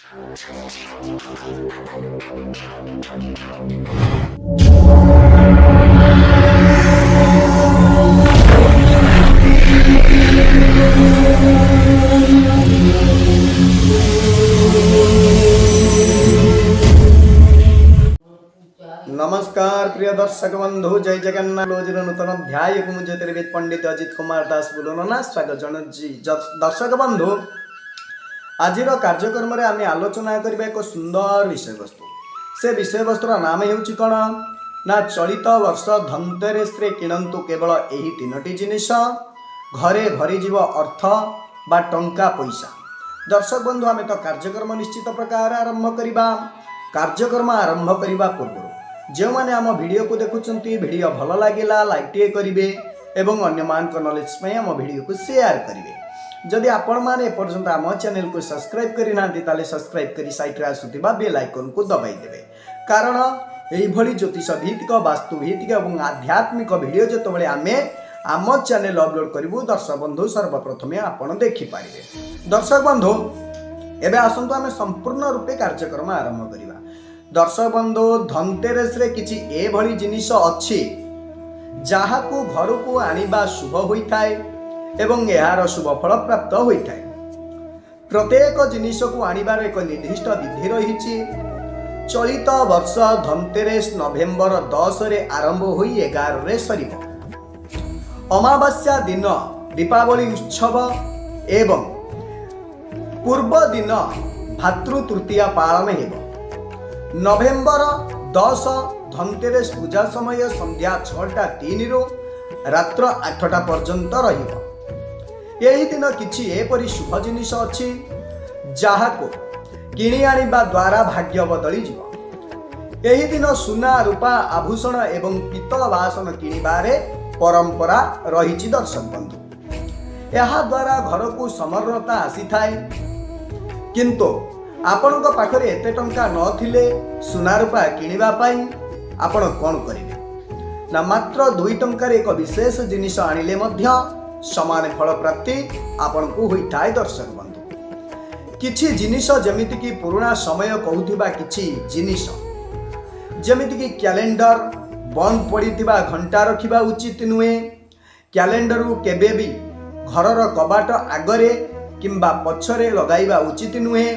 ନମସ୍କାର ପ୍ରିୟ ଦର୍ଶକ ବନ୍ଧୁ, ଜୟ ଜଗନ୍ନାଥ। ରୋଜର ନୂତନ ଅଧ୍ୟାୟକୁ ମୁଁ ଜ୍ୟୋତିର୍ବିଦ ପଣ୍ଡିତ ଅଜିତ କୁମାର ଦାସ ବୁଲନନା ସ୍ୱାଗତ ଜଣାଉଛି। ଦର୍ଶକ ବନ୍ଧୁ, ଆଜିର କାର୍ଯ୍ୟକ୍ରମରେ ଆମେ ଆଲୋଚନା କରିବା ଏକ ସୁନ୍ଦର ବିଷୟବସ୍ତୁ। ସେ ବିଷୟବସ୍ତୁର ନାମ ହେଉଛି କ'ଣ ନା, ଚଳିତ ବର୍ଷ ଧନତେରସରେ କିଣନ୍ତୁ କେବଳ ଏହି ତିନୋଟି ଜିନିଷ, ଘରେ ଭରିଯିବ ଅର୍ଥ ବା ଟଙ୍କା ପଇସା। ଦର୍ଶକ ବନ୍ଧୁ, ଆମେ ତ କାର୍ଯ୍ୟକ୍ରମ ନିଶ୍ଚିତ ପ୍ରକାର ଆରମ୍ଭ କରିବା। କାର୍ଯ୍ୟକ୍ରମ ଆରମ୍ଭ କରିବା ପୂର୍ବରୁ ଯେଉଁମାନେ ଆମ ଭିଡ଼ିଓକୁ ଦେଖୁଛନ୍ତି, ଭିଡ଼ିଓ ଭଲ ଲାଗିଲା ଲାଇକ୍ ଟିଏ କରିବେ ଏବଂ ଅନ୍ୟମାନଙ୍କ ନଲେଜ ପାଇଁ ଆମ ଭିଡ଼ିଓକୁ ସେୟାର କରିବେ। ଯଦି ଆପଣମାନେ ଏପର୍ଯ୍ୟନ୍ତ ଆମ ଚ୍ୟାନେଲକୁ ସବସ୍କ୍ରାଇବ୍ କରିନାହାନ୍ତି, ତାହେଲେ ସବସ୍କ୍ରାଇବ୍ କରି ସାଇଟ୍ରେ ଆସୁଥିବା ବେଲ୍ ଆଇକନ୍କୁ ଦବାଇ ଦେବେ। କାରଣ ଏଇଭଳି ଜ୍ୟୋତିଷ ଭିତ୍ତିକ, ବାସ୍ତୁ ଭିତ୍ତିକ ଏବଂ ଆଧ୍ୟାତ୍ମିକ ଭିଡ଼ିଓ ଯେତେବେଳେ ଆମେ ଆମ ଚ୍ୟାନେଲ ଅପଲୋଡ଼ କରିବୁ, ଦର୍ଶକ ବନ୍ଧୁ, ସର୍ବପ୍ରଥମେ ଆପଣ ଦେଖିପାରିବେ। ଦର୍ଶକ ବନ୍ଧୁ, ଏବେ ଆସନ୍ତୁ ଆମେ ସମ୍ପୂର୍ଣ୍ଣ ରୂପେ କାର୍ଯ୍ୟକ୍ରମ ଆରମ୍ଭ କରିବା। ଦର୍ଶକ ବନ୍ଧୁ, ଧନତେରସରେ କିଛି ଏଭଳି ଜିନିଷ ଅଛି ଯାହାକୁ ଘରକୁ ଆଣିବା ଶୁଭ ହୋଇଥାଏ ଏବଂ ଏହାର ଶୁଭ ଫଳ ପ୍ରାପ୍ତ ହୋଇଥାଏ। ପ୍ରତ୍ୟେକ ଜିନିଷକୁ ଆଣିବାର ଏକ ନିର୍ଦ୍ଦିଷ୍ଟ ବିଧି ରହିଛି। ଚଳିତ ବର୍ଷ ଧନତେରସ ନଭେମ୍ବର 10ରେ ଆରମ୍ଭ ହୋଇ 11ରେ ସରିବ। ଅମାବାସ୍ୟା ଦିନ ଦୀପାବଳି ଉତ୍ସବ ଏବଂ ପୂର୍ବ ଦିନ ଭାତୃ ତୃତୀୟା ପାଳନ ହେବ। ନଭେମ୍ବର 10 ଧନତେରସ ପୂଜା ସମୟ ସନ୍ଧ୍ୟା 6ଟା 3ରୁ ରାତ୍ର 8ଟା ପର୍ଯ୍ୟନ୍ତ ରହିବ। ଏହି ଦିନ କିଛି ଏପରି ଶୁଭ ଜିନିଷ ଅଛି ଯାହାକୁ କିଣି ଆଣିବା ଦ୍ୱାରା ଭାଗ୍ୟ ବଦଳିଯିବ। ଏହି ଦିନ ସୁନା, ରୂପା ଆଭୂଷଣ ଏବଂ ପିତ୍ତଳ ବାସନ କିଣିବାରେ ପରମ୍ପରା ରହିଛି। ଦର୍ଶକ ବନ୍ଧୁ, ଏହାଦ୍ୱାରା ଘରକୁ ସମୃଦ୍ଧତା ଆସିଥାଏ। କିନ୍ତୁ ଆପଣଙ୍କ ପାଖରେ ଏତେ ଟଙ୍କା ନଥିଲେ ସୁନା ରୂପା କିଣିବା ପାଇଁ ଆପଣ କ'ଣ କରିବେ ନା, ମାତ୍ର 2 ଟଙ୍କାରେ ଏକ ବିଶେଷ ଜିନିଷ ଆଣିଲେ ମଧ୍ୟ ସମାନ ଫଳ ପ୍ରାପ୍ତି ଆପଣଙ୍କୁ ହୋଇଥାଏ। ଦର୍ଶକ ବନ୍ଧୁ, କିଛି ଜିନିଷ ଯେମିତିକି ପୁରୁଣା ସମୟ କହୁଥିବା କିଛି ଜିନିଷ, ଯେମିତିକି କ୍ୟାଲେଣ୍ଡର, ବନ୍ଦ ପଡ଼ିଥିବା ଘଣ୍ଟା ରଖିବା ଉଚିତ ନୁହେଁ। କ୍ୟାଲେଣ୍ଡରକୁ କେବେ ବି ଘରର କବାଟ ଆଗରେ କିମ୍ବା ପଛରେ ଲଗାଇବା ଉଚିତ ନୁହେଁ,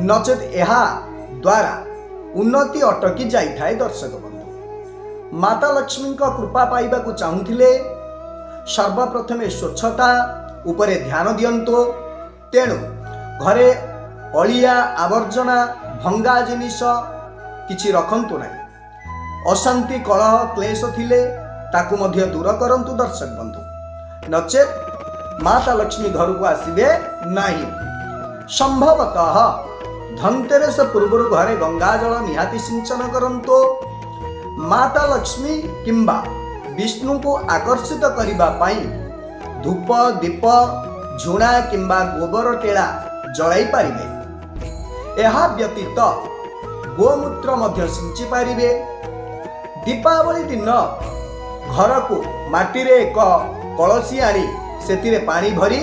ନଚେତ୍ ଏହା ଦ୍ୱାରା ଉନ୍ନତି ଅଟକି ଯାଇଥାଏ। ଦର୍ଶକ ବନ୍ଧୁ, ମାତା ଲକ୍ଷ୍ମୀଙ୍କ କୃପା ପାଇବାକୁ ଚାହୁଁଥିଲେ ସର୍ବପ୍ରଥମେ ସ୍ୱଚ୍ଛତା ଉପରେ ଧ୍ୟାନ ଦିଅନ୍ତୁ। ତେଣୁ ଘରେ ଅଳିଆ ଆବର୍ଜନା, ଭଙ୍ଗା ଜିନିଷ କିଛି ରଖନ୍ତୁ ନାହିଁ। ଅଶାନ୍ତି, କଳହ, କ୍ଲେଶ ଥିଲେ ତାକୁ ମଧ୍ୟ ଦୂର କରନ୍ତୁ ଦର୍ଶକ ବନ୍ଧୁ, ନଚେତ୍ ମାତା ଲକ୍ଷ୍ମୀ ଘରକୁ ଆସିବେ ନାହିଁ। ସମ୍ଭବତଃ ଧନତେରସ ପୂର୍ବରୁ ଘରେ ଗଙ୍ଗା ଜଳ ନିହାତି ସିଞ୍ଚନ କରନ୍ତୁ। ମାତା ଲକ୍ଷ୍ମୀ କିମ୍ବା ବିଷ୍ଣୁଙ୍କୁ ଆକର୍ଷିତ କରିବା ପାଇଁ ଧୂପ, ଦୀପ, ଝୁଣା କିମ୍ବା ଗୋବର ଟେଳା ଜଳାଇ ପାରିବେ। ଏହା ବ୍ୟତୀତ ଗୋମୂତ୍ର ମଧ୍ୟ ସିଞ୍ଚି ପାରିବେ। ଦୀପାବଳି ଦିନ ଘରକୁ ମାଟିରେ ଏକ କଳସୀ ଆଣି ସେଥିରେ ପାଣି ଭରି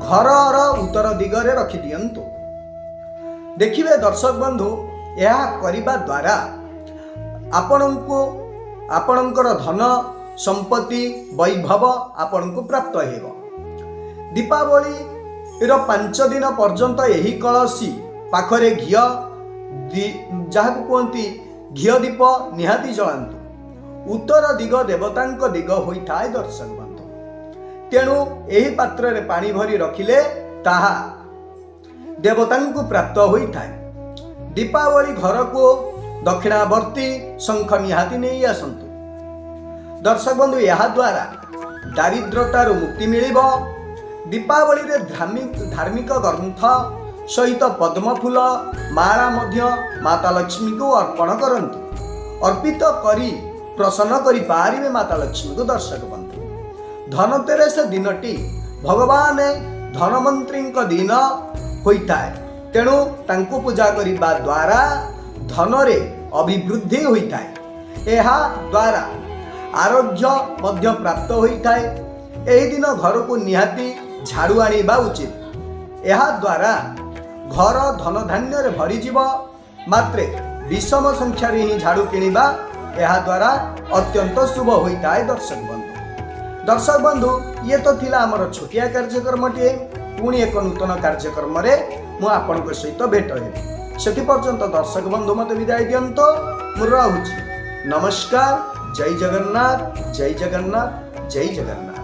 ଘରର ଉତ୍ତର ଦିଗରେ ରଖିଦିଅନ୍ତୁ। ଦେଖିବେ ଦର୍ଶକ ବନ୍ଧୁ, ଏହା କରିବା ଦ୍ୱାରା ଆପଣଙ୍କୁ ଆପଣଙ୍କର ଧନ ସମ୍ପତ୍ତି, ବୈଭବ ଆପଣଙ୍କୁ ପ୍ରାପ୍ତ ହେବ। ଦୀପାବଳିର 5 ଦିନ ପର୍ଯ୍ୟନ୍ତ ଏହି କଳସୀ ପାଖରେ ଘିଅ, ଯାହାକୁ କୁହନ୍ତି ଘିଅ ଦୀପ ନିହାତି ଜଳାନ୍ତୁ। ଉତ୍ତର ଦିଗ ଦେବତାଙ୍କ ଦିଗ ହୋଇଥାଏ ଦର୍ଶକ ବନ୍ଧୁ। ତେଣୁ ଏହି ପାତ୍ରରେ ପାଣି ଭରି ରଖିଲେ ତାହା ଦେବତାଙ୍କୁ ପ୍ରାପ୍ତ ହୋଇଥାଏ। ଦୀପାବଳି ଘରକୁ ଦକ୍ଷିଣାବର୍ତ୍ତୀ ଶଙ୍ଖ ନିହାତି ନେଇ ଆସନ୍ତୁ। ଦର୍ଶକ ବନ୍ଧୁ, ଏହାଦ୍ୱାରା ଦାରିଦ୍ରତାରୁ ମୁକ୍ତି ମିଳିବ। ଦୀପାବଳିରେ ଧାର୍ମିକ ଗ୍ରନ୍ଥ ସହିତ ପଦ୍ମଫୁଲ ମାଳା ମଧ୍ୟ ମାତା ଲକ୍ଷ୍ମୀଙ୍କୁ ଅର୍ପଣ କରନ୍ତୁ। ଅର୍ପିତ କରି ପ୍ରସନ୍ନ କରିପାରିବେ ମାତା ଲକ୍ଷ୍ମୀଙ୍କୁ। ଦର୍ଶକ ବନ୍ଧୁ, ଧନତେରସ ଦିନଟି ଭଗବାନ ଧନମନ୍ତ୍ରୀଙ୍କ ଦିନ ହୋଇଥାଏ। ତେଣୁ ତାଙ୍କୁ ପୂଜା କରିବା ଦ୍ୱାରା ଧନରେ ଅଭିବୃଦ୍ଧି ହୋଇଥାଏ। ଏହା ଦ୍ୱାରା ଆରୋଗ୍ୟ ମଧ୍ୟ ପ୍ରାପ୍ତ ହୋଇଥାଏ। ଏହି ଦିନ ଘରକୁ ନିହାତି ଝାଡ଼ୁ ଆଣିବା ଉଚିତ। ଏହା ଦ୍ୱାରା ଘର ଧନଧାନ୍ୟରେ ଭରିଯିବ। ମାତ୍ରେ ବିଷମ ସଂଖ୍ୟାରେ ହିଁ ଝାଡ଼ୁ କିଣିବା, ଏହାଦ୍ୱାରା ଅତ୍ୟନ୍ତ ଶୁଭ ହୋଇଥାଏ ଦର୍ଶକ ବନ୍ଧୁ। ଦର୍ଶକ ବନ୍ଧୁ, ଇଏ ତ ଥିଲା ଆମର ଛୋଟିଆ କାର୍ଯ୍ୟକ୍ରମଟିଏ। ପୁଣି ଏକ ନୂତନ କାର୍ଯ୍ୟକ୍ରମରେ ମୁଁ ଆପଣଙ୍କ ସହିତ ଭେଟ ହେବି। ସେଥିପର୍ଯ୍ୟନ୍ତ ଦର୍ଶକ ବନ୍ଧୁ, ମୋତେ ବିଦାୟ ଦିଅନ୍ତୁ। ମୁଁ ରହୁଛି। ନମସ୍କାର। ଜୟ ଜଗନ୍ନାଥ, ଜୟ ଜଗନ୍ନାଥ, ଜୟ ଜଗନ୍ନାଥ।